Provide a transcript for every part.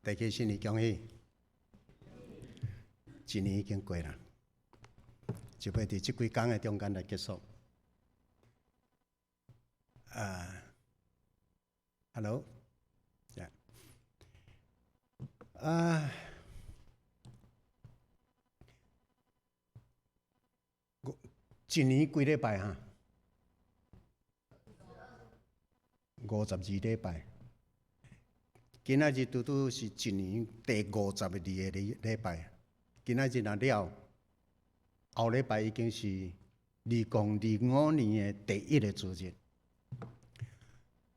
大家新年恭喜！一年已經過啦，就欲佇這幾工的中間來結束。啊，Hello，啊，一年幾禮拜哈？52禮拜。今仔日拄拄是一年第52個禮拜。今仔日若了，後禮拜已經是2025年的第一個主日。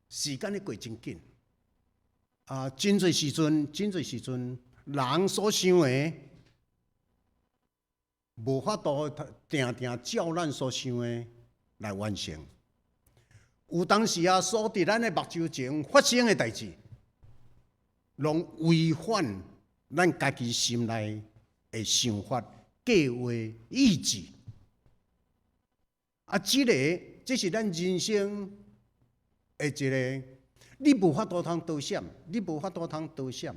時間咧過真緊，啊，真濟時陣，真濟時陣，人所想的，無法度定定照咱所想的來完成。有當時啊，所佇咱的目睭前發生的代誌，攏違反咱家己心內的想法、計劃、意志。啊，這个這是咱人生的一個，你無法度通逃閃，你無法度通逃閃。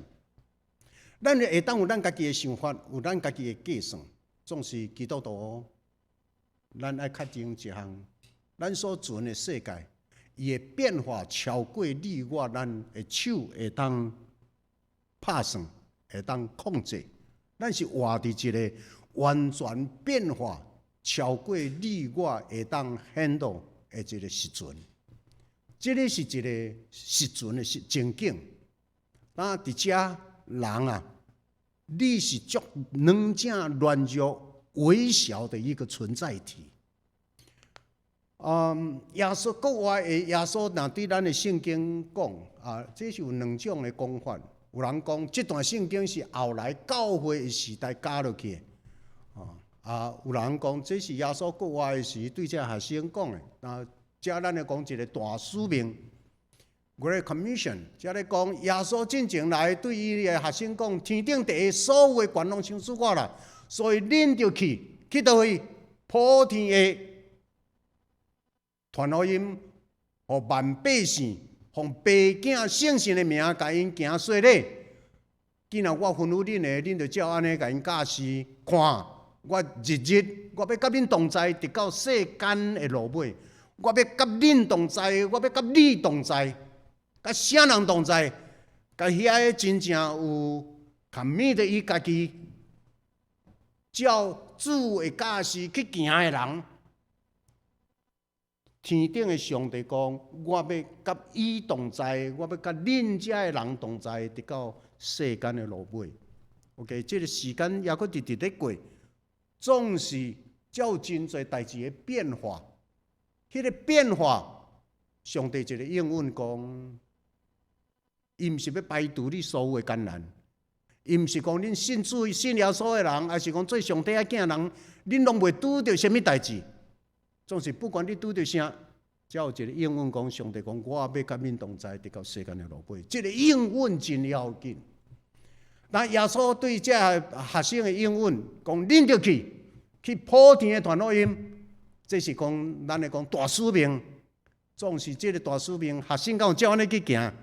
咱會當有咱家己的想法，有咱家己的計算，總是基督徒，咱愛確認一項，咱所存的世界，伊的變化超過你我咱的手會當拍算，會當控制。咱是活佇一個完全變化超過你我會當 handle 的一個時陣。這个是一個實存的情景。那佇遮人啊，你是足軟正軟弱、微小的一個存在體。耶穌國外的耶穌，若對咱的聖經講啊，這是有兩種的講法。有人講這段聖經是後來教會的時代加落去的，啊，有人講這是耶穌復活的時對這學生講的。啊，遮咱來講一個大使命，Great Commission，遮咧講耶穌進前來對伊的學生講：天頂地下所有的權攏賞賜我啦，所以恁著去，去佗位？普天下傳福音，予萬百姓，奉父子聖神的名，共𪜶行洗禮。既然我吩咐恁的，恁就照按呢共𪜶教示。看，我日日我欲佮恁同在，直到世間的落尾。我欲佮恁同在，我欲佮你同在，佮啥人同在？佮遐个真正有 commit 伊家己，照主的教示去行的人。天頂的上帝講：我欲佮伊同在，我欲佮恁遮的人同在，直到世間的落尾。OK，這个時間猶閣直直咧過，總是才有真濟代誌的變化。彼个變化，上帝一个應允講，伊毋是欲排除你所有的艱難，伊毋是講恁信主、信耶穌的人，抑是講做上帝的囝人，恁攏袂拄著啥物代誌。總是不管你拄著啥，才有一个應允講，上帝講我欲佮恁同在，直到世間的落尾。這个應允真要緊。那耶穌對這學生的應允講，恁著去去普天的傳福音，這是講咱來講大使命。總是這个大使命，學生敢有照按呢去行？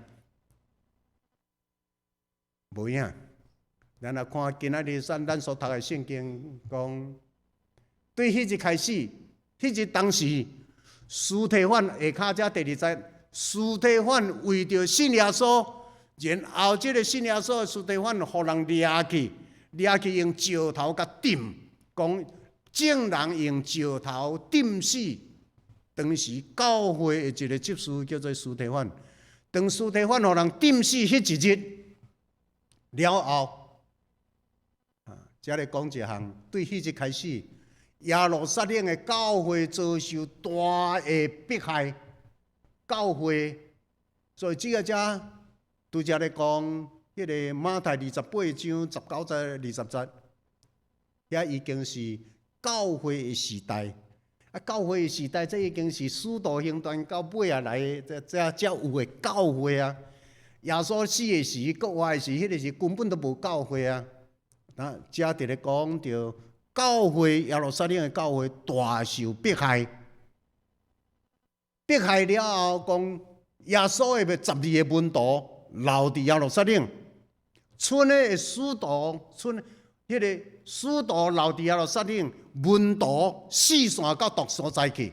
無影。咱來看今仔日咱所讀的聖經，講對彼日開始。彼日當時，司提反下跤遮第二節，司提反為著信耶穌，然後這个信耶穌的司提反，予人掠去，掠去用石頭共釘，講眾人用石頭釘死。當時教會的一個執事叫做司提反，當司提反予人釘死彼一日了後，啊，遮咧講一項，對彼日開始，耶路撒冷的教會遭受大的迫害，教會所以這个遮拄才咧講，彼个馬太28章19節20節，遐已經是教會的時代。啊，教會的時代，這已經是使徒行傳到尾仔來，這這才有的教會啊。耶穌死的時，復活的時，彼个時根本都無教會啊。啊，遮佇咧講著。教會耶路撒冷的教會大受迫害，迫害了後，講耶穌的十二个門徒留佇耶路撒冷，賰的使徒，賰彼个使徒留佇耶路撒冷，門徒四散到各所在去。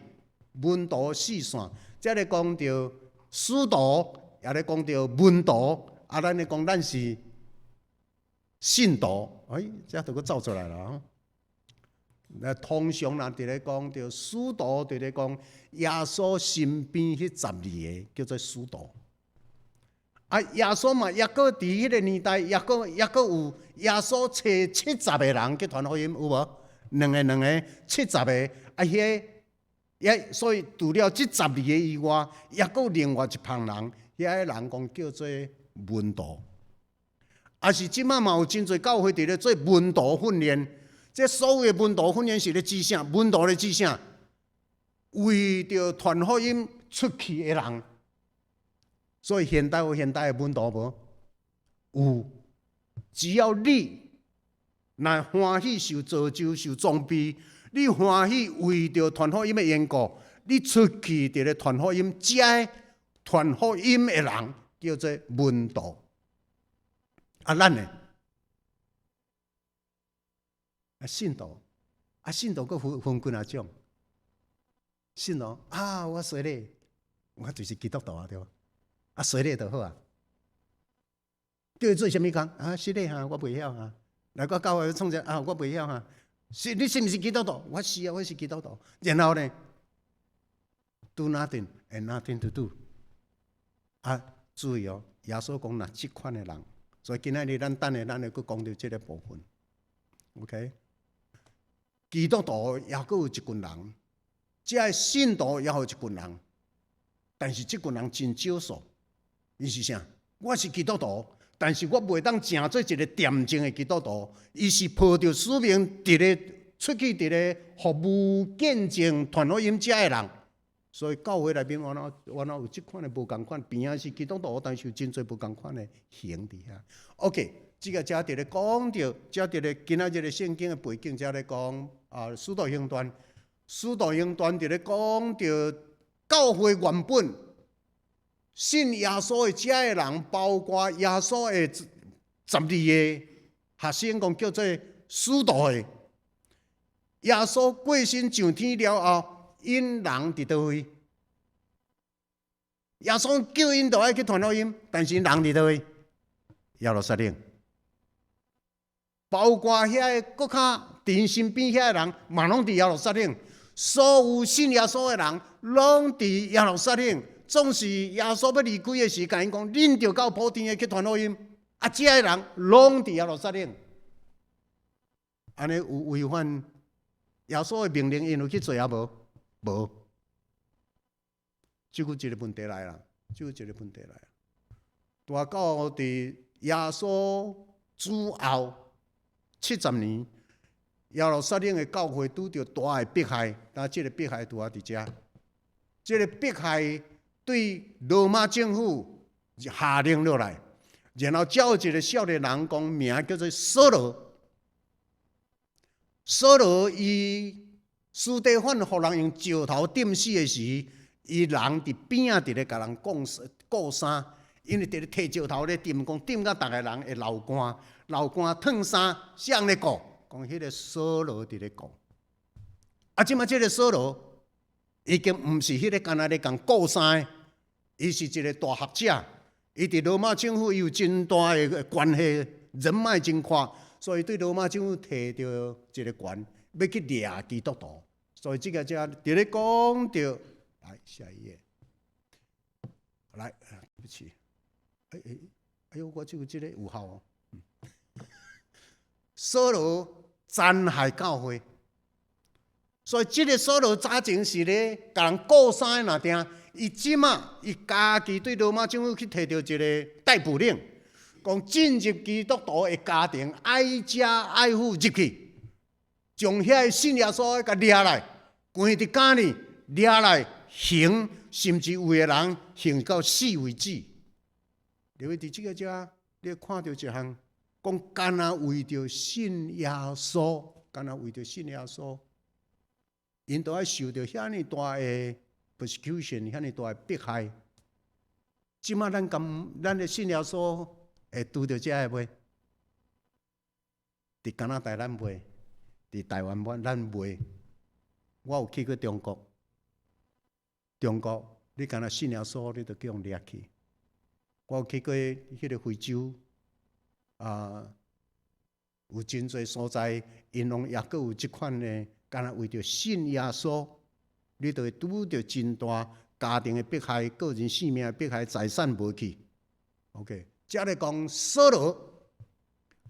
門徒四散，這咧講著使徒，也咧講著門徒，啊，咱咧講咱是信徒，哎，這都閣走出來啦。那通常若佇咧講著使徒，佇咧講耶穌身邊彼十二个叫做使徒。啊，耶穌嘛，抑閣佇彼个年代，抑閣有耶穌揣七十个人去傳福音，有無？兩个兩个，七十个，啊，彼个也所以除了這十二个以外，抑閣有另外一幫人，遐个人講叫做門徒。啊是這擺嘛有真濟教會佇咧做門徒訓練。這所謂的門徒訓練是咧指啥？門徒咧指啥？為著傳福音出去的人。所以現代有現代的門徒無？有，只要你若歡喜受造就、受裝備，你歡喜為著傳福音的緣故，你出去佇咧傳福音，這傳福音的人叫做門徒。啊，咱呢？啊，信徒，啊，信徒閣分分幾若種。信徒啊，我洗禮，我就是基督徒啊，對無？啊，洗禮就好啊。叫伊做啥物工？啊，洗禮哈，我袂曉哈。來個教會創啥啊？我袂曉哈。是，你是毋是基督徒？我是啊，我是基督徒。然後呢？Do nothing and nothing to do。啊，注意哦，耶穌講若這款的人，所以今仔日咱等下咱會閣講著這个部分。OK，基督徒抑閣有一群人，這个信徒抑有一群人，但是這群人真少數。伊是啥？我是基督徒，但是我袂當成做一个恬靜的基督徒。伊是抱著使命，佇咧出去佇咧服務、見證、傳福音遮的人。所以教會內面原來有這款的無仝款，邊仔是基督徒，但是有真濟無仝款的形佇遐。OK，這个遮佇咧講著，遮佇咧今仔日的聖經的背景，遮咧講啊，使徒行傳，使徒行傳佇咧講著教會原本信耶穌的遮的人，包括耶穌的十二个學生，講叫做使徒的。耶穌過身上天了後，𪜶人佇佗位？耶穌叫𪜶都愛去傳福音，但是人佇佗位？耶路撒冷，包括遐个閣較佇𪜶身邊遐个人，嘛攏佇耶路撒冷。所有信耶穌的人，攏佇耶路撒冷。總是耶穌欲離開的時，共𪜶講：恁著到普天下去傳福音。啊，這个人攏佇耶路撒冷。按呢有違反耶穌的命令，𪜶有去做抑無？無。這閣一个問題來啦，這閣一个問題來。大到佇耶穌主後70年，耶路撒冷的教會拄著大的迫害，但這个迫害拄仔佇遮，這个迫害對羅馬政府下令落來，然後召一个少年人講名叫做掃羅。掃羅伊司提反予人用石頭釘死的時，伊人佇邊仔佇咧共人講顧衫，因為佇咧提石頭咧釘，講釘甲逐个人會流汗，流汗褪衫，誰人咧顧？講彼个掃羅佇咧顧。啊，這馬這个掃羅已經毋是彼个干焦咧共顧衫的，伊是一个大學者，伊佇羅馬政府伊有真大的關係，人脈真闊，所以對羅馬政府提著一个權，欲去掠基督徒。所以這个遮佇咧講著，來下一頁，來，對不起，哎哎，哎喲，我這個這个有效哦。掃羅殘害教會，所以這个掃羅早前是咧共人顧衫的若定，伊這馬伊家己對羅馬政府去提著一个逮捕令，講進入基督徒的家庭，挨家挨戶入去，將遐个信耶穌的共掠來，關佇監裡掠來刑，甚至有的人刑到死為止。因為佇這个遮，你看著一項，講干焦為著信耶穌，干焦為著信耶穌，𪜶都愛受著遐爾大的 persecution，遐爾大的迫害。這馬咱敢咱的信耶穌會拄著這个袂？佇加拿大咱袂，佇台灣咱袂。我有去過中國，中國你敢若信耶穌，你就叫人掠去。我有去過彼个非洲，啊，有真濟所在，𪜶攏抑閣有這款的，敢若為著信耶穌，你就會拄著真大家庭的迫害、個人性命的迫害、財產無去。OK，遮咧講掃羅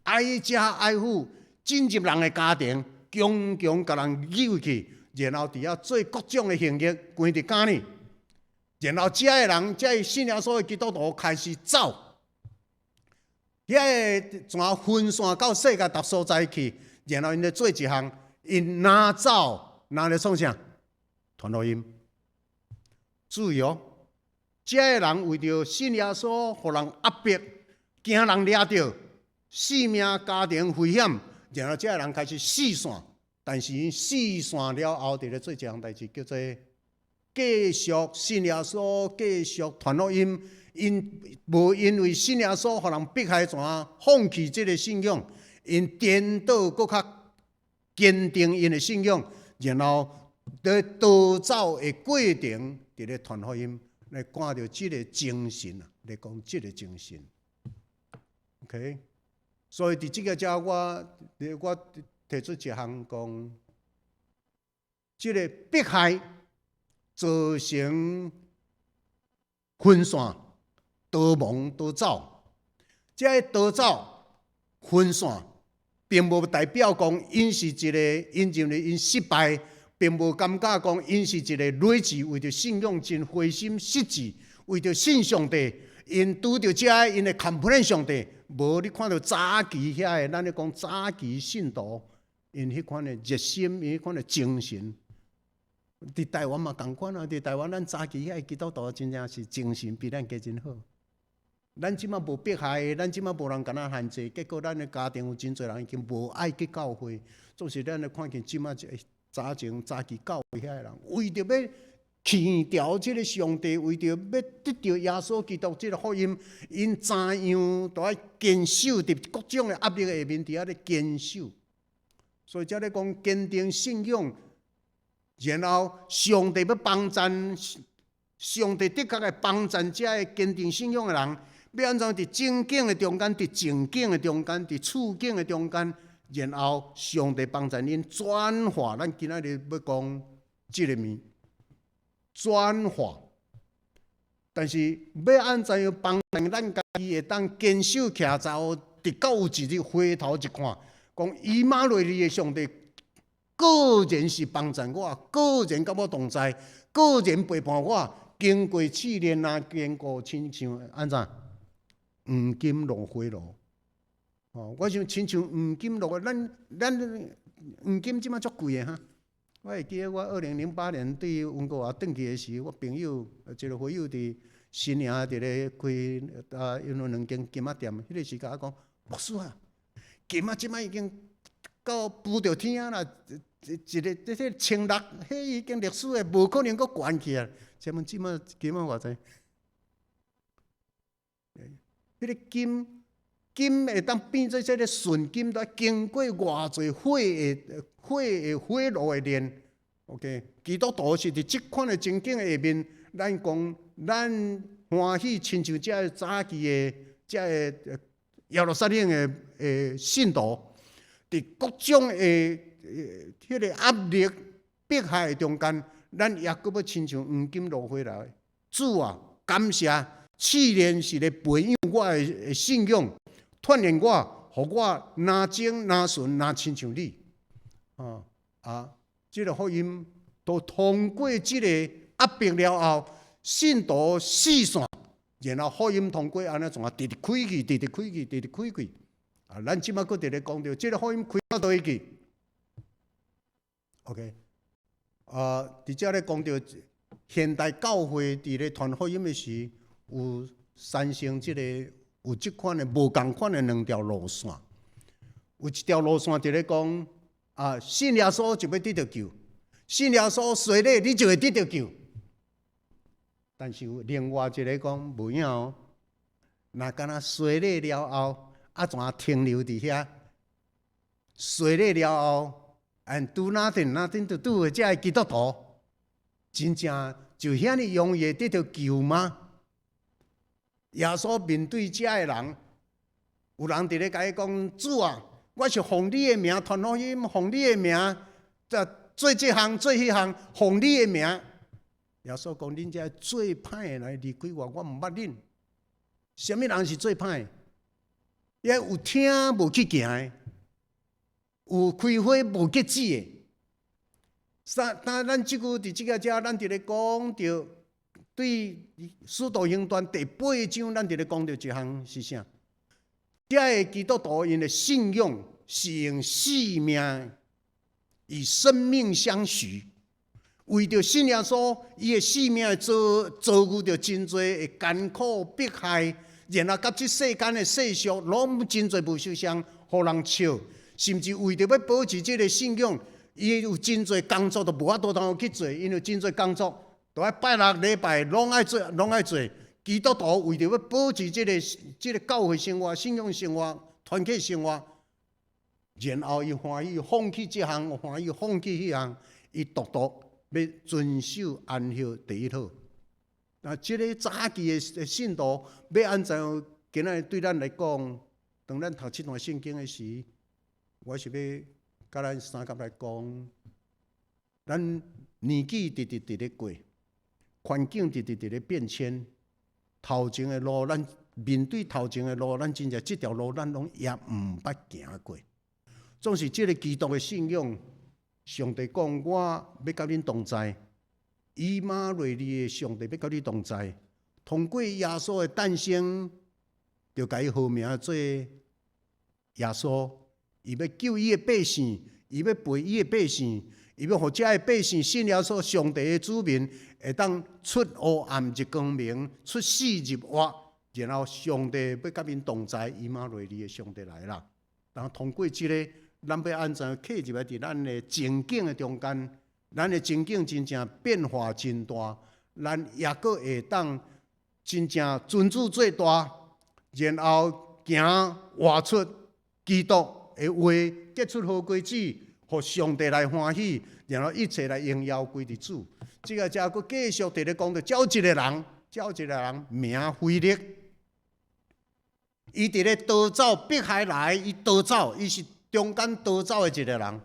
挨家挨戶進入人的家庭，強強共人誘去，然後佇遐做各種的行為，關佇監裡。然後遮的人，遮的信耶穌的基督徒開始走，遐个全分散到世界逐所在去。然後𪜶咧做一項，𪜶若走，若咧創啥？傳福音。注意哦，遮的人為著信耶穌，予人壓迫，驚人掠著，性命家庭危險，然後遮的人開始四散。但是𪜶四散了後，佇咧做一項代誌，叫做繼續信耶穌，繼續傳福音。𪜶無因為信耶穌，予人迫害，怎放棄這個信仰？𪜶顛倒閣較堅定𪜶的信仰，然後佇逃走的過程，佇咧傳福音，來看著這个精神啊，來講這个精神。OK，所以佇這个遮我提出一項講，這个迫害造成分散、逃亡、逃走，這个逃走、分散，並無代表講𪜶是一个，𪜶認為𪜶失敗，並無感覺講𪜶是一個累志，為著信仰真灰心失志，為著信上帝，𪜶拄著這，𪜶會 complain 上帝。無你看著早期遐个，咱咧講早期信徒，𪜶彼款的熱心，𪜶彼款的精神，佇台灣嘛仝款啊！佇台灣咱早期遐个基督徒真正是精神比咱加真好。咱這馬無迫害，咱這馬無人共咱限制，結果咱的家庭有真濟人已經無愛去教會，總是咱咧看見這馬早前早期教會遐个人，為著欲去朝這个上帝，為著欲得著耶穌基督這个福音，𪜶怎樣都愛堅守佇各種的壓力下面，佇遐咧堅守。所以才咧講堅定信仰，然後上帝欲幫贊，上帝的確會幫贊這个堅定信仰的人，欲按怎佇情境的中間，佇情境的中間，佇處境的中間，然後上帝幫贊𪜶轉化。咱今仔日欲講這个物轉化，但是欲按怎樣幫助咱家己會當堅守徛在，直到有一日回頭一看，講以馬內利的上帝，果然是幫贊我，果然佮我同在，果然陪伴我，經過試煉啊，經過親像按怎黃金落火爐。哦，我想親像黃金落，咱黃金這馬足貴的哈。我會記得我2008年對溫哥華轉去的時，我朋友一个朋友佇新營佇咧開啊，𪜶有兩間金仔店，彼个時共我講，牧師啊，金仔這馬已經到浮著天仔啦，一个這這千六，彼已經歷史的，無可能閣懸去啊！請問這馬金仔偌濟？彼个金會當變做這个純金，都愛經過偌濟火的火爐的煉。OK，基督徒是佇這款的情景下面，咱講咱歡喜，親像這个早期的這个耶路撒冷的信徒，佇各種的彼个壓力迫害的中間，咱抑閣欲親像黃金落火來。主啊，感謝試煉是咧培養我的信仰，鍛鍊我，予我若精若純若親像你。啊啊！這个福音都通過這个壓迫了後，信徒四散，然後福音通過按呢怎啊，直直開去，直直開去，直直開去。啊，咱這馬閣佇咧講著，這个福音開到佗位去？OK，啊，佇遮咧講著現代教會佇咧傳福音的時，有產生這个有這款的無仝款的兩條路線。有一條路線佇咧講啊，信耶穌就欲得著救，信耶穌洗禮你就會得著救。但是有另外一个講無影哦，若敢若洗禮了後，啊怎停留佇遐？洗禮了後，and do nothing, nothing to do 的這个基督徒，真正就遐爾容易會得著救嗎？耶穌面對這个人，有人佇咧共伊講：主啊，我是奉你的名傳福音，奉你的名，做這項做彼項，奉你的名。耶穌講：恁這做歹的人離開我，我毋捌恁。啥物人是做歹的？伊有聽無去行的，有開花無結子的。啥？當咱這句佇這个遮，咱佇咧講著對使徒行傳第八章，咱佇咧講著一項是啥？這个基督徒𪜶的信仰是用性命，以生命相許，為著信耶穌，伊的性命會遭遇著真濟的艱苦迫害，然後佮這世間的世俗攏真濟無相像，予人笑，甚至為著欲保持這个信仰，伊有真濟工作都無法度通去做，因為真濟工作都愛拜六禮拜攏愛做，攏愛做。基督徒為著欲保持這个教會生活、信仰生活、團契生活，然後伊歡喜放棄這項，歡喜放棄彼項，伊獨獨欲遵守安息第一好。那這个早期的信徒欲按怎？今仔日對咱來講，當咱讀這段聖經的時，我是欲共咱相佮來講，咱年紀直直佇咧過，環境直直佇咧變遷。頭前的路，咱面對頭前的路，咱真正這條路，咱攏也毋捌行過。總是這个基督的信仰，上帝講我欲佮恁同在，以馬內利的上帝欲佮你同在。通過耶穌的誕生，就共伊號名做耶穌。伊欲救伊的百姓，伊欲陪伊的百姓，伊欲予遮的百姓信耶穌，上帝的子民會當出黑暗入光明，出死入活，然後上帝欲佮𪜶同在，以馬內利的上帝來啦。然後通過這个，咱欲按怎契入來佇咱的情景的中間，咱的情景真正變化真大，咱抑閣會當真正尊主做大，然後行活出基督的話，結出好果子，予上帝來歡喜，然後一切來榮耀歸佇主。這个才閣繼續佇咧講著，有一个人，有一个人名腓力，伊佇咧逃走迫害來，伊逃走，伊是中間逃走的一个人。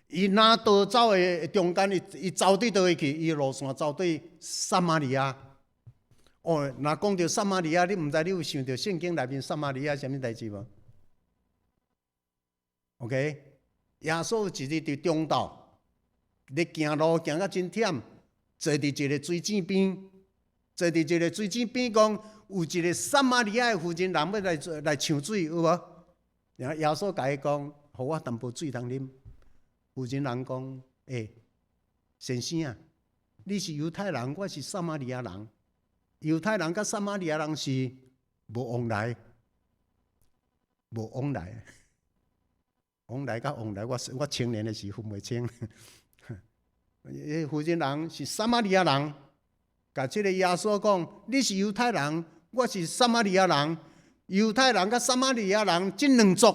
伊若逃走的中間，伊走佇佗位去？伊路線走對撒瑪利亞。哦，若講著撒瑪利亞，你毋知你有想著聖經內面撒瑪利亞啥物代誌無？OK，耶穌有一日佇中晝，咧行路行甲真忝，坐佇一个水井邊，坐佇一个水井邊，講有一个撒瑪利亞的婦人人欲來來搶水，有無？然後耶穌共伊講，予我淡薄水通啉。婦人人講：欸，先生啊，你是猶太人，我是撒瑪利亞人。猶太人佮撒瑪利亞人是無往來，無往來，往來佮往來，我青年的時分袂清。彼婦人人是撒瑪利亞人，共這个耶穌講：你是猶太人，我是撒瑪利亞人。猶太人佮撒瑪利亞人這兩族，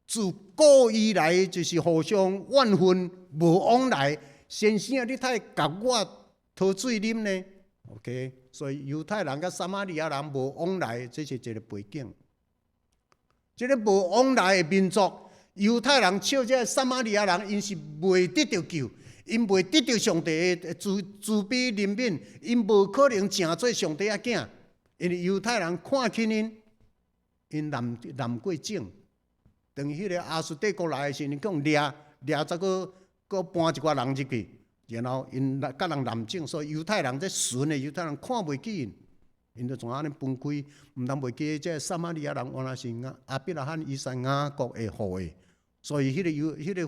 自古以來就是互相怨恨，無往來。先生啊，你哪會共我討水啉呢？OK，所以猶太人佮撒瑪利亞人無往來，這是一个背景。這个無往來的民族，猶太人笑這个撒瑪利亞人，𪜶是袂得著救，𪜶袂得著上帝的慈悲憐憫，𪜶無可能成做上帝的囝，因為猶太人看輕𪜶，𪜶濫濫過井。當彼个亞述帝國來的時陣，共掠掠才閣閣搬一寡人入去，然後𪜶來佮人濫種，所以猶太人這純的猶太人看袂起𪜶，𪜶就怎按呢分開，毋通袂記這撒瑪利亞人原來是亞伯拉罕、以撒、雅各的後裔，所以彼个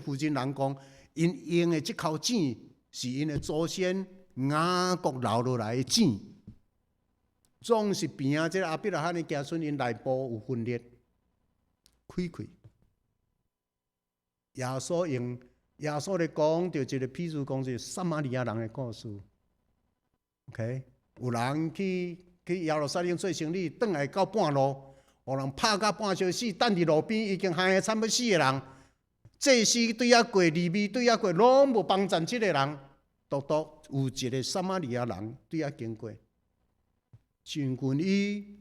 婦人人講，𪜶用的這口井是𪜶的祖先雅各留落來的井，總是邊仔這個亞伯拉罕的子孫，𪜶內部有分裂，開開。耶穌用耶穌咧講著一個譬如講是撒瑪利亞人的故事。OK，有人去耶路撒冷做生理，轉來到半路，予人拍甲半相死，等佇路邊已經害慘欲死的人，祭司對遐過，利未對遐過，攏無幫贊這个人，獨獨有一个撒瑪利亞人對遐經過，將軍伊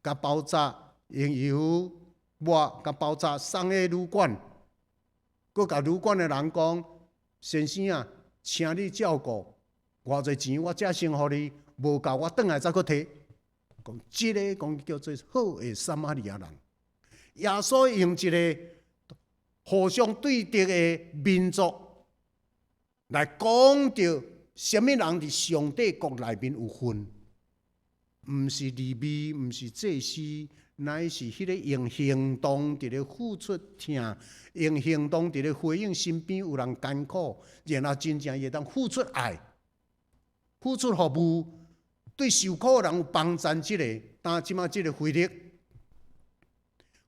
共包紮，用油抹，共包紮送去旅館，閣共旅館的人講：先生啊，請你照顧，偌濟錢我才先予你，無夠我轉來再閣提。講這个講叫做好的撒瑪利亞人。耶穌用一个互相對敵的民族來講著，啥物人佇上帝國內面有份，毋是利未，毋是祭司，乃是彼个用行動佇咧付出疼，用行動佇咧回應身邊有人艱苦，然後真正會當付出愛，付出服務，對受苦的人有幫贊這个。但這馬這个腓力，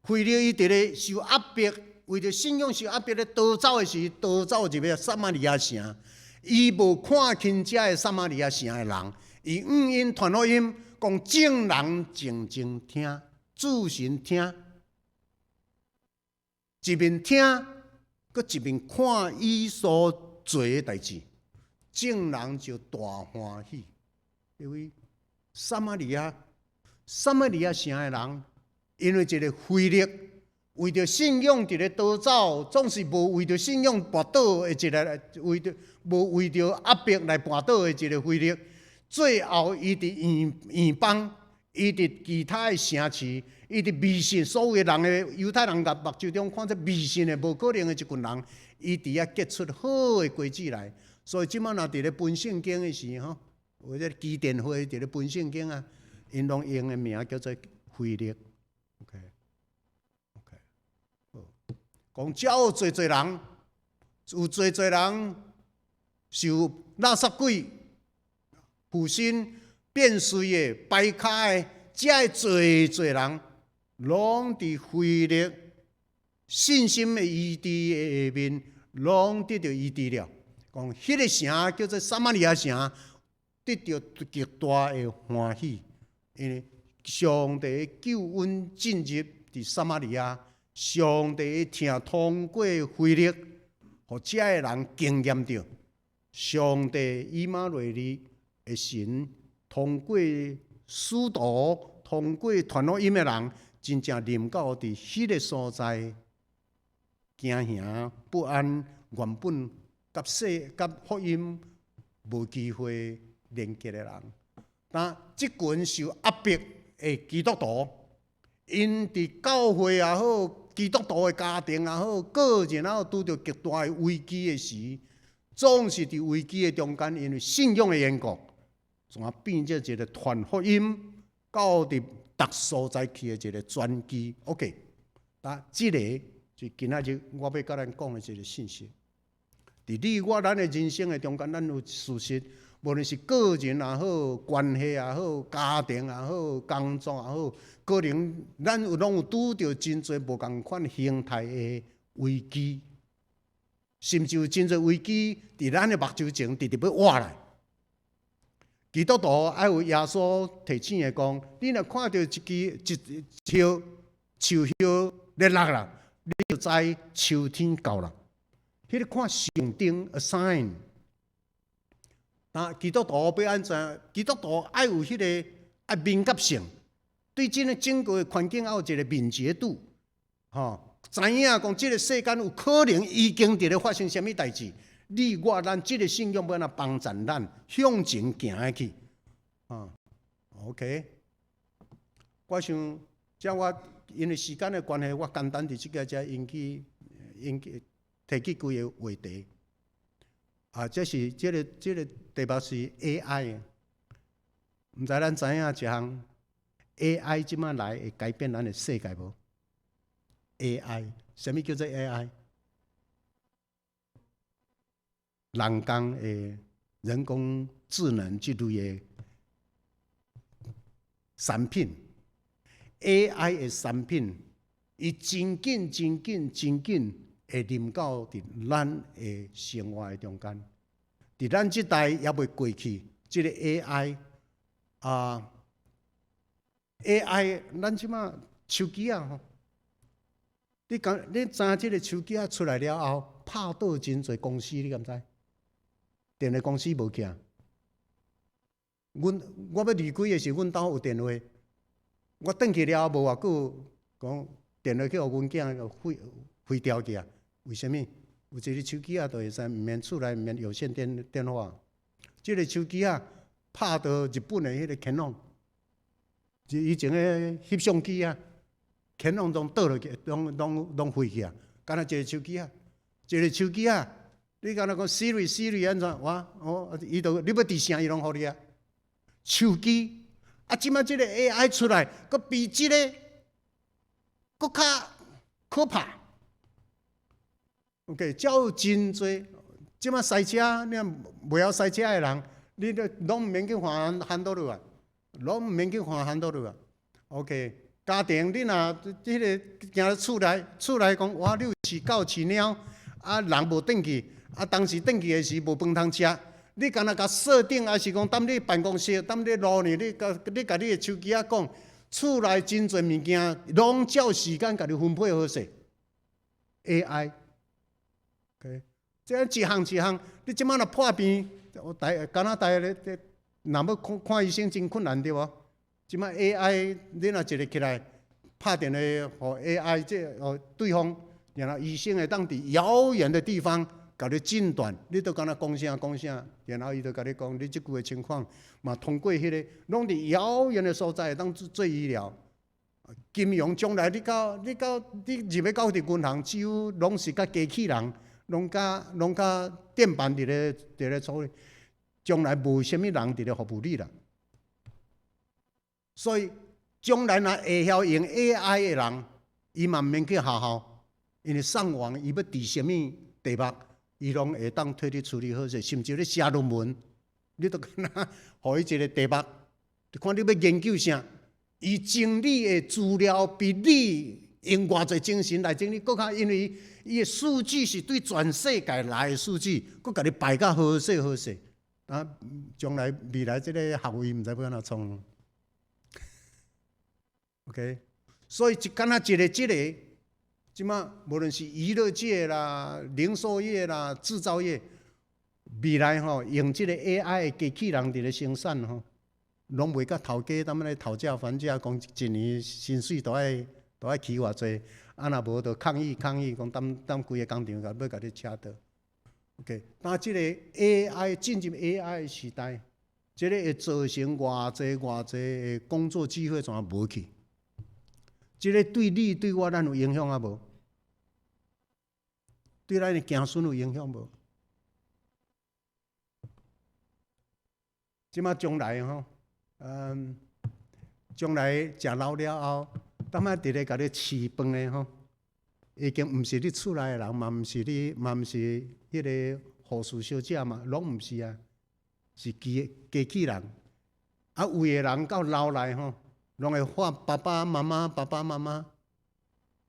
腓力伊佇咧受壓迫，為著信仰受壓迫咧逃走的時，逃走入去撒瑪利亞城，伊無看輕遮个撒瑪利亞城的人，伊向𪜶傳福音，講眾人靜靜聽，注神聽，一面聽，閣一面看伊所做的代誌，眾人就大歡喜，因為撒瑪利亞城的人，因為一个腓力，為著信仰佇咧逃走，總是無為著信仰跋倒的一个，為著無為著壓迫來跋倒的一个腓力，最後伊佇異邦，伊佇其他的城市，伊佇迷信所有的人的猶太人共目睭中看做迷信的無可能的一群人，伊佇遐結出好的果子來。所以這馬若佇咧分聖經的時吼，有這个基甸會佇咧分聖經啊，𪜶攏用的名叫做腓力。OK，好，講遮有濟濟人，有濟濟人受垃圾鬼附身變隨的、掰跤的，遮濟濟人，攏佇腓力信心的醫治的下面，攏得著醫治了。講彼个城叫做撒瑪利亞城，得著極大的歡喜，因為上帝的救恩進入佇撒瑪利亞，上帝的疼通過腓力，予遮的人經驗著上帝以馬內利的神，通過使徒，通過傳福音的人，真正臨到佇彼个所在，驚惶不安，原本佮世佮福音無機會連結的人，但這群受壓迫的基督徒，𪜶佇教會也好，基督徒的家庭也好，個人也好，拄著極大的危機的時，總是佇危機的中間，因為信仰的緣故，怎變做一个傳福音到佇逐所在去的一个轉機。OK，啊，這个就今仔日我欲佮咱講的一个信息。佇你我咱的人生的中間，咱有事實，無論是個人也好，關係也好，家庭也好，工作也好，可能咱有攏有拄著真濟無仝款形態的危機，甚至有真濟危機佇咱的目睭前直直欲倚來。基督徒愛有耶穌提醒的講：你若看著一支一葉樹葉咧落啦，你就知秋天到啦。彼个看象徵，a sign。那基督徒欲按怎？基督徒愛有彼个愛敏感性，對這个整個的環境愛有一个敏捷度，吼，知影講這个世間有可能已經佇咧發生啥物代誌。你我咱這个信仰欲按怎幫助咱向前行下去？啊，OK。我想，這我因為時間的關係，我簡單佇這个遮引起引起提起幾个話題。啊，這是這個題目是 AI，毋知咱知影一項 AI 這馬來會改變咱的世界無？AI，啥物叫做 AI？人工的人工智能這類的產品，AI 的產品，伊真緊、真緊、真緊會臨到佇咱的生活的中間。佇咱這代猶未過去，這个 AI 啊，AI，咱這馬手機啊吼，你講你知這个手機仔出來了後，拍倒真濟公司，你敢知？電話公司無去啊。阮我欲離開的時，阮兜有電話。我轉去了後無偌久，講電話去予阮囝廢廢掉去啊？為啥物？有一个手機仔就會使，毋免厝內毋免有線電電話。這个手機仔拍著日本的彼个 Canon，就以前的翕相機啊，Canon 攏倒落去，攏攏攏廢去啊！敢若一个手機仔，一个手機仔，你敢若講 Siri Siri 按怎？我哦，伊就你欲佇啥，伊攏予你啊。手機啊，這擺這个 AI 出來，閣比這个閣較可怕。OK，才有真濟，這擺駛車，你若袂曉駛車的人，你都攏毋免去換 handle 啊，攏毋免去換 handle 啊。OK，家庭你若這个行厝內，厝內講哇，你有飼狗飼貓，啊人無轉去，啊當時轉去的時無飯通食，你敢若共設定，抑是講踮你辦公室，踮你路呢，你共你共你的手機仔講，厝內真濟物件，攏照時間共你分配好勢。AI。OK，這一項一項，你這擺若破病，台加拿大咧，這若欲看看醫生真困難對無？這擺 AI，你若一个起來拍電話予 AI，這予對方，然後醫生會當佇遙遠的地方共你診斷，你都敢若講啥講啥，然後伊就共你講你這久的情況，嘛通過彼个，攏佇遙遠的所在會當做做醫療。金融將來你到你到你入去到佇銀行，只有攏是佮機器人。攏佮攏佮電板佇咧佇咧處理，將來無啥物人佇咧服務你啦。所以將來若會曉用 AI 的人，伊嘛毋免去學校，因為上網伊欲佇啥物題目，伊攏會當替你處理好勢，甚至你寫論文，你都敢若予伊一个題目，看你欲研究啥，伊整理的資料比你用偌濟精神來整理，閣較因為伊的數據是對全世界來的數據，閣共你排甲好勢好勢。啊，將來未來這个學位毋知欲按怎創。OK，所以一敢若一个這个，這擺無論是娛樂界啦、零售業啦、製造業，未來吼用這个 AI 的機器人佇咧生產吼，攏袂佮頭家踮咧討價還價，講一年薪水都愛都愛起偌濟，啊若無就抗議抗議，講踮踮規个工廠共欲共你車倒。OK，當這个 AI 進入 AI 的時代，這个會造成偌濟偌濟的工作機會全無去。這个對你對我咱有影響啊無？對咱的子孫有影響無？這擺將來吼，嗯，將來食老了後，當仔佇咧共你飼飯的吼，已經毋是你厝內的人，嘛毋是你，嘛毋是彼个護士小姐嘛，攏毋是啊，是機機器人。啊，有的人到老來吼，攏會喊爸爸媽媽，爸爸媽媽。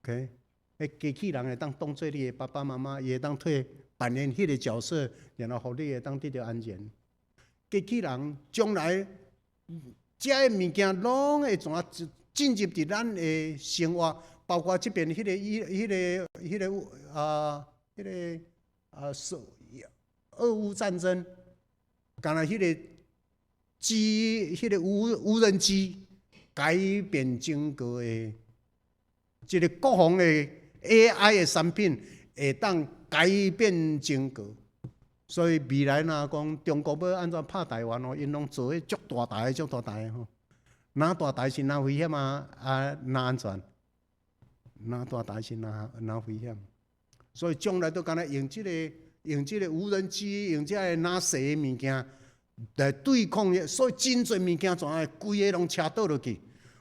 OK，彼機器人會當當做你的爸爸媽媽，伊會當替扮演彼个角色，然後予你會當得著安全。機器人將來，這个物件攏會怎進入佇咱的生活，包括這邊彼个、彼、彼个、彼个啊，彼个啊，是俄烏戰爭，敢若彼个機、彼个無無人機改變整個的，這个國防的 AI 的產品會當改變整個。所以未來若講中國欲按怎拍台灣哦，𪜶攏做彼足大台、足大台吼，若大台是若危險啊，啊若安全，若大台是若若危險。所以將來都敢若用這个、用這个無人機、用這个若細的物件來對抗，所以真濟物件全會規个攏車倒落去。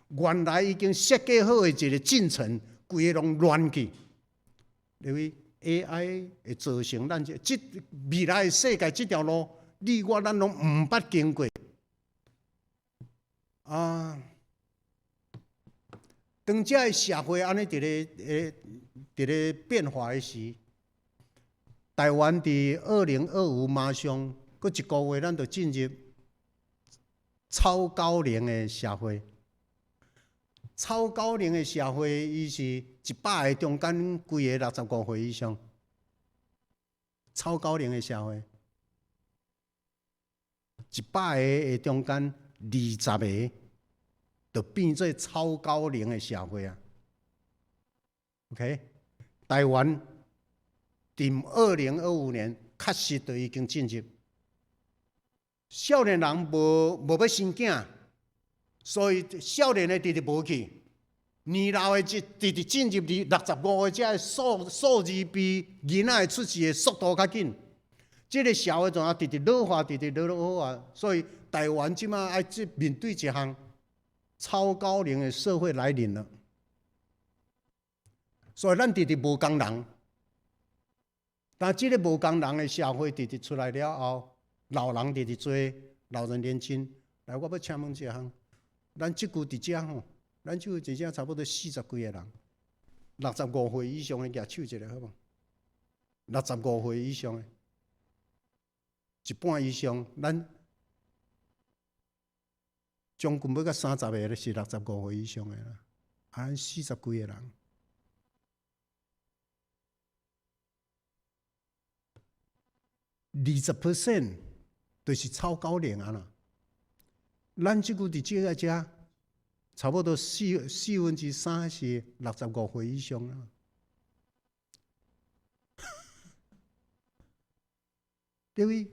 原來已經設計好的一個進程，規个攏亂去。因為 AI 會造成咱這這未來的世界這條路，你我咱攏毋捌經過。啊，當這个社會按呢佇咧佇咧變化的時，台灣佇2025馬上閣一個月，咱就進入超高齡的社會。超高齡的社會，伊是100個中間幾个65歲以上。超高齡的社會，100個的中間20個，就變做超高齡的社會啊。OK，台灣佇2025年確實就已經進入少年人無欲生囝，所以少年的直直無去，年老的直直直進入65個這个數字比囡仔的出世的速度較緊。這个社會怎啊直直老化，直直老化，所以台灣這馬愛這面對一項超高齡的社會來臨了。所以咱直直無仝人，但這个無仝人的社會直直出來了後，老人直直濟，老人年金。來，我欲請問一項，咱這久佇遮吼，咱這久佇遮差不多四十幾個人，65歲以上的舉手一下好無？六十五歲以上的，一半以上，咱將近欲到30個是六十五歲以上的啦，啊，咱四十幾個人。20% 就是超高齡啊啦！咱這久佇這个遮，差不多四分之三是六十五歲以上啊。對不？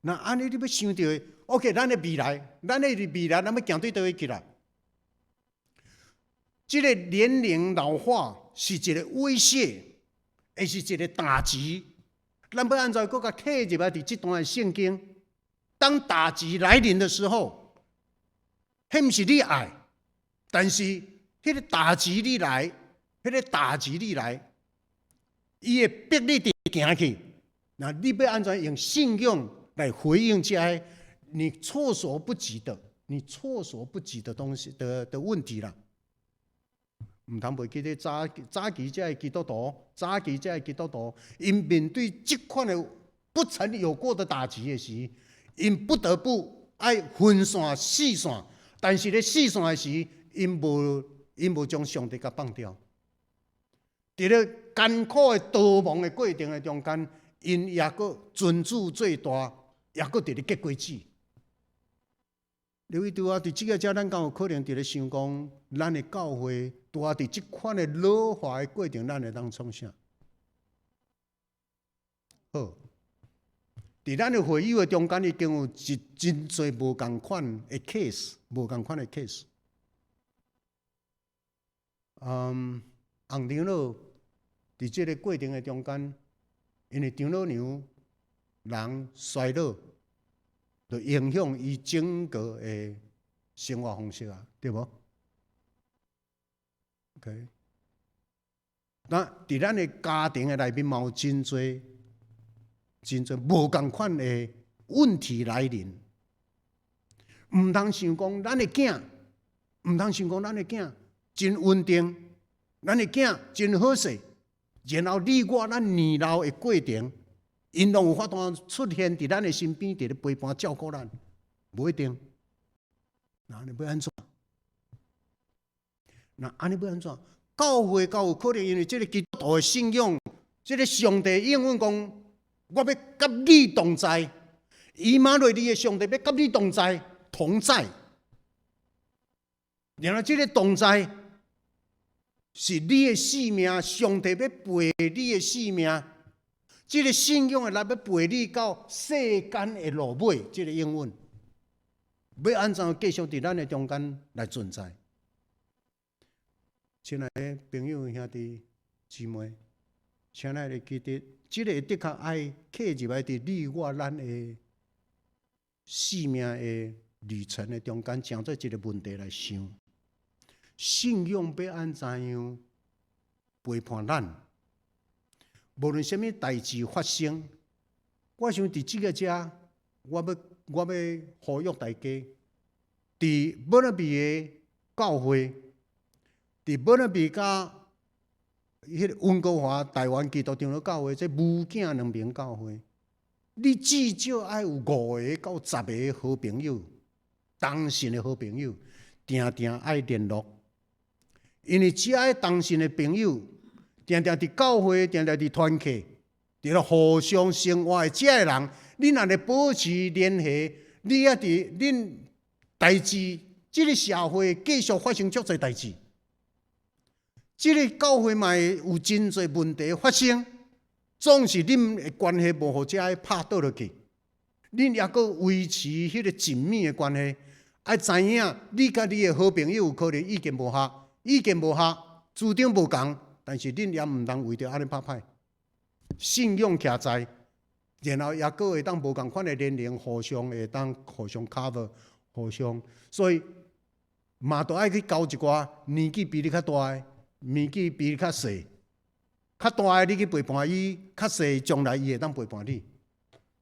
那按呢你欲想著，OK，咱的未來，咱的未來，咱欲行對佗位去啦？這个年齡老化是一个威脅，會是一个打擊。咱欲按怎閣共契入來佇這段的聖經？當打擊來臨的時候，彼毋是你愛，但是彼个打擊你來，彼个打擊你來，伊會逼你直行去。那你欲按怎用信仰來回應這个你措手不及的、你措手不及的東西的問題啦？毋通袂記得早早期這个基督徒，早期這个基督徒，𪜶面對這款的不曾有過的打擊的時，𪜶不得不愛分散四散，但是咧四散的時，𪜶無將上帝共放掉。佇咧艱苦的逃亡的過程的中間，𪜶也閣尊主最大，也閣佇咧結果子。劉一拄仔佇這个遮，咱敢有可能佇咧想講，咱的教會拄仔佇這款的老化的過程，咱會當創啥？好，佇咱的會友的中間，已經有一真濟無仝款的 case，無仝款的 case。洪長老佇這个過程的中間，因為長老娘人衰老，就影響伊整個的生活方式啊，對無？OK，那佇咱的家庭的內面嘛有真濟、真濟無仝款的問題來臨。毋通想講咱的囝，毋通想講咱的囝真穩定，咱的囝真好勢，然後你我咱年老的過程，𪜶攏有法度出現佇咱的身邊，佇咧陪伴照顧咱，無一定。那按呢欲按怎？那按呢欲按怎？教會敢有可能因為這个基督徒的信仰，這个上帝應允講，我欲佮你同在，以馬內利的上帝欲佮你同在，同在。然後這个同在是你的性命，上帝欲陪你的性命。這个信仰的力欲陪你到世間的落尾，這个應允欲按怎繼續佇咱的中間來存在？親愛的朋友兄弟姊妹，請咱會記得，這个的確愛契入來佇你我咱的生命的旅程的中間，成做一个問題來想：信仰欲按怎樣陪伴咱？無論啥物代誌發生，我想佇這个遮，我欲呼籲大家，佇本那邊的教會，佇本那邊佮彼個溫哥華台灣基督長老教會，這母囝兩爿教會，你至少愛有五个到十个好朋友，同信的好朋友，定定愛聯絡。因為遮的同信的朋友，定定佇教會，定定佇團契，佇咧互相生活的遮的人，恁若咧保持聯繫，你猶佇恁代誌，這个社會繼續發生足濟代誌，這个教會嘛會有真濟問題發生，總是恁的關係無予遮的拍倒落去，恁猶閣維持彼个緊密的關係。愛知影，你佮你的好朋友可能意見無合，意見無合，主張無仝，但是恁也毋通為著按呢拍歹。信仰徛在，然後猶閣會當無仝款的年齡，互相會當互相 cover，互相，所以嘛都愛去交一寡年紀比你較大的，年紀比你較細，較大的你去陪伴伊，較細將來伊會當陪伴你。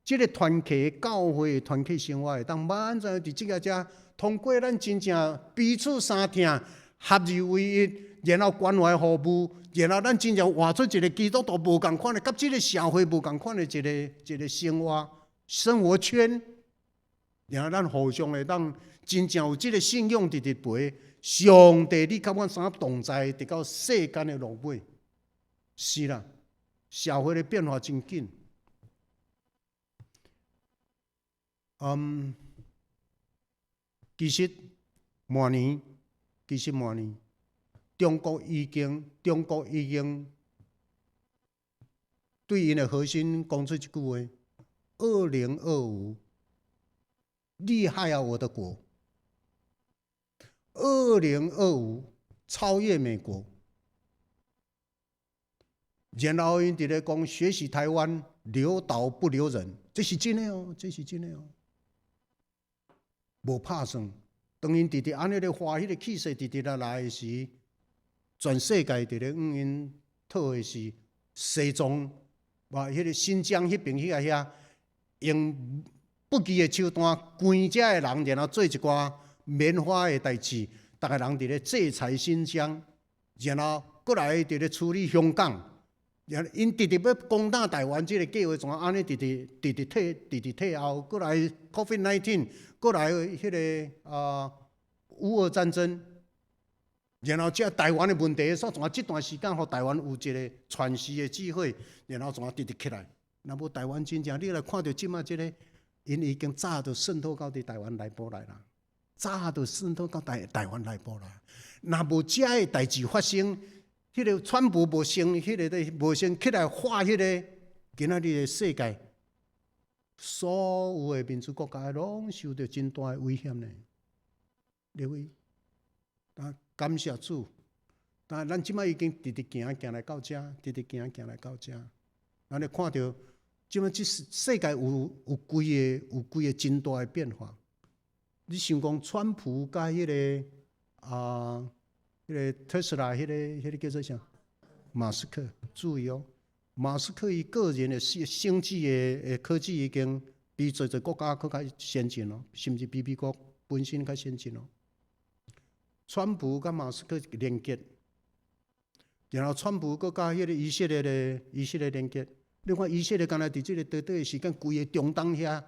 這个團契教會團契生活會當滿足佇這个遮，通過咱真正彼此相疼，合二為一，然後關懷服務，然後咱真正活出一个基督徒無仝款的，佮這个社會無仝款的一个一个生活圈，然後咱互相會當真正有這个信仰佇佇陪，上帝你佮阮三同在，直到世間的落尾。是啦，社會的變化真緊。其實明年，中國已經對𪜶的核心講出一句話：2025，厲害啊，我的國！2025超越美國。然後𪜶佇咧講學習台灣，留島不留人，這是真的哦，這是真的哦。無拍算，當𪜶直直按呢咧發彼个氣勢，直直來來的時，全世界佇咧向𪜶討的是西藏，哇，彼个新疆彼爿彼个遐，用不義的手段關遮的人，然後做一寡棉花的代誌，逐个人佇咧制裁新疆，然後閣來佇咧處理香港，然後𪜶直直欲攻打台灣這个計劃，怎按呢直直直直退，直直退後，閣來 COVID-19，閣來彼个啊烏俄戰爭，然後這台灣的問題，煞怎這段時間予台灣有一個喘息的機會，然後怎直直起來。若無台灣真正，你來看著這馬這个，𪜶已經早就滲透到佇台灣內部來啦，早就滲透到台灣內部來。若無這个代誌發生，彼个川普無先，彼个無先起來發彼个，今仔日的世界，所有的民主國家攏受著真大的危險呢。各位，啊，感謝主，但咱這擺已經直直行行來到遮，直直行行來到遮，咱咧看著這擺這世界有幾個真大的變化。你想講川普佮彼个啊，彼个特斯拉，彼个叫做啥？馬斯克，注意哦，馬斯克伊個人的生技的科技已經比濟濟國家閣較先進咯，甚至比美國本身較先進咯。川普佮馬斯克連結，然後川普閣佮彼个以色列連結。你看以色列敢若佇這个短短的時間，規个中東遐，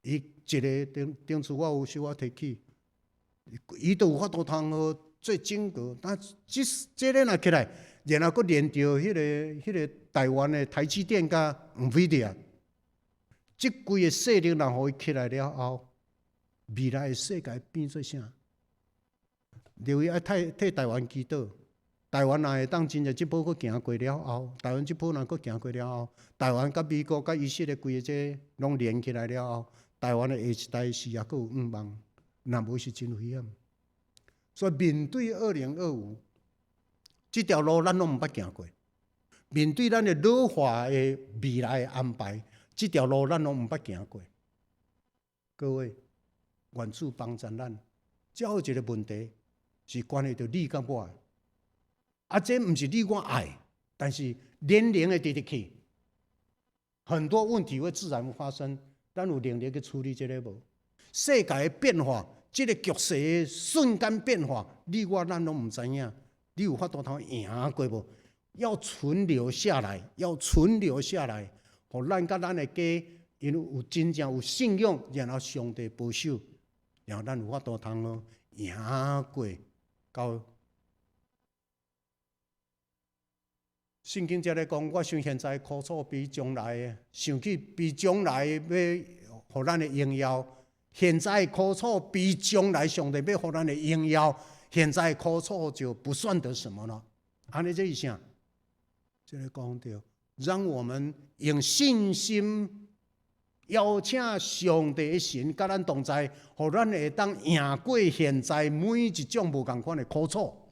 伊一个頂頂次我有小可提起，伊都有法度通好做整個，但這個若起來，然後閣連著彼個台灣的台積電佮 NVIDIA，這規个勢力若予伊起來了後，未來的世界變做啥？留意愛替台灣祈禱，台灣若會當真正這波閣行過了後，台灣這波若閣行過了後，台灣佮美國佮以色列規个這攏連起來了後，台灣的下一代是猶閣有向望，若無是真危險。所以面對2025這條路，咱攏毋捌行過。面對咱的老化的未來的安排，這條路咱攏毋捌行過。各位，願主幫助咱。這有一個問題是關係著你佮我的。啊，這毋是你我愛，但是年齡會直直去，很多問題會自然發生。咱有能力去處理這个無？世界的變化，這个局勢的瞬間變化，你我咱攏毋知影。你有法度通贏過無？要存留下來，要存留下來，予咱佮咱的家，因為有真正有信仰，然後上帝保守，然後咱有法度通贏過到聖經這裡講，我想現在苦楚比將來，想起比將來欲予咱的榮耀，現在苦楚比將來上帝欲予咱的榮耀，現在苦楚就不算得什麼了。按呢這是啥？這個講著，讓我們用信心邀請上帝的神佮咱同在，予咱會當贏過現在每一種無仝款的苦楚。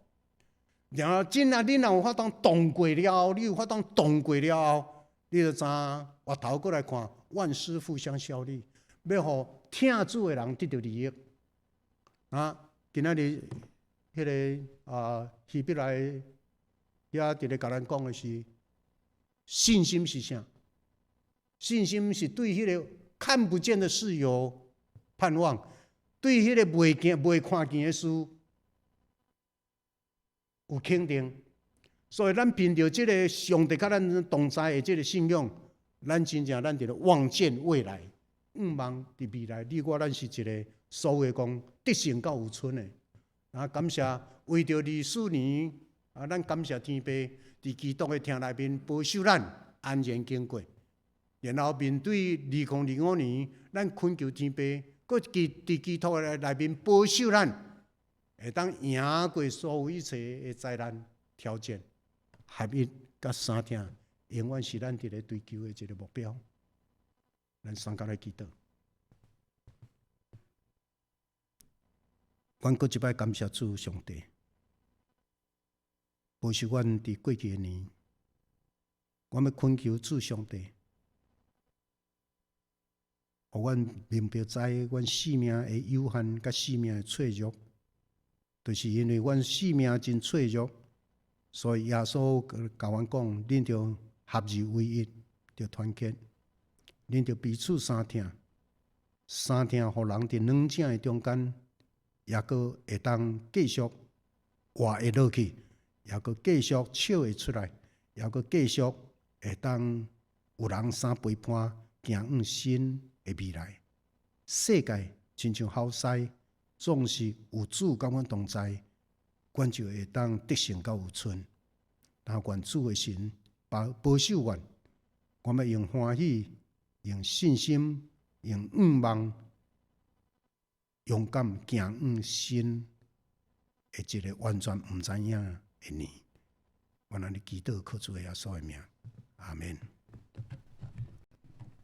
然後真啊，你若有法當度過了後，你有法當度過了後，你就知影回頭過來看，萬事互相效力，欲予疼主的人得著利益。啊，今仔日彼個啊，希伯來遐佇咧共咱講的是信心是啥？信心是對彼個看不見的事有盼望，對彼個未見、未看見的事有肯定。所以咱憑著這個上帝佮咱同在的這個信仰，咱真正咱佇咧望見未來，向望佇未來。你我咱是一個所謂講得勝到有剩的。啊，感謝為著24年啊，咱感謝天父佇基督的疼內面保守咱安然經過。然後面對2025年，咱懇求天父，閣佇基督的內面保守咱，會當贏過所有一切的災難挑戰。合一佮相疼，永遠是咱佇咧追求的一個目標。咱三共來祈禱。阮閣一擺感謝主上帝，保守阮佇過去的年，阮欲懇求主上帝，予阮明白知阮性命的有限，佮性命的脆弱，就是因為阮性命真脆弱，所以耶穌共阮講，恁著合二為一，著團結，恁著彼此相疼，相疼，予人佇兩者的中間，抑閣會當繼續活會落去，抑閣繼續笑會出來，抑閣繼續會當有人相陪伴，行向新的未來。世界親像好勢，總是有主佮阮同在，阮就會當得勝到有剩。但願主的神保保守阮，我們用歡喜、用信心、用向望，勇敢行向新的一個完全毋知影的年。阮按呢祈禱，靠主耶穌的名，阿門。